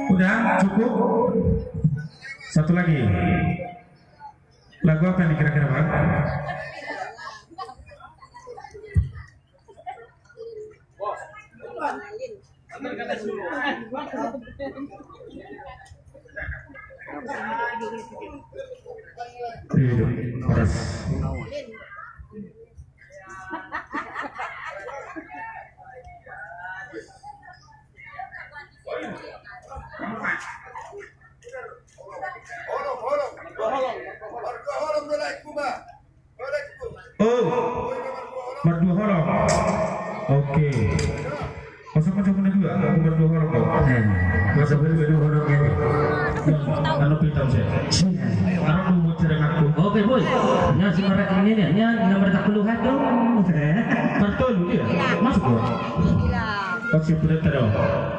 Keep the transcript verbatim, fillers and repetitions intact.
Udah, cukup? Satu lagi. Lagu apa ini kira-kira, Bang? Hidup, horas. Holong, holong, dua holong. Dua holong do lae, Kuba. Oh, mardua holong. Oke. Masa macam mana juga? Aku mardua holong kau. Eh, masa berdua holong ini. Anu pitam saya. Aku mau cereng aku. Oke, boy. Nya si mereka ini nih, nya nomor tak perlu hati. Tertolu dia. Masuk gua. Pasti berat terus.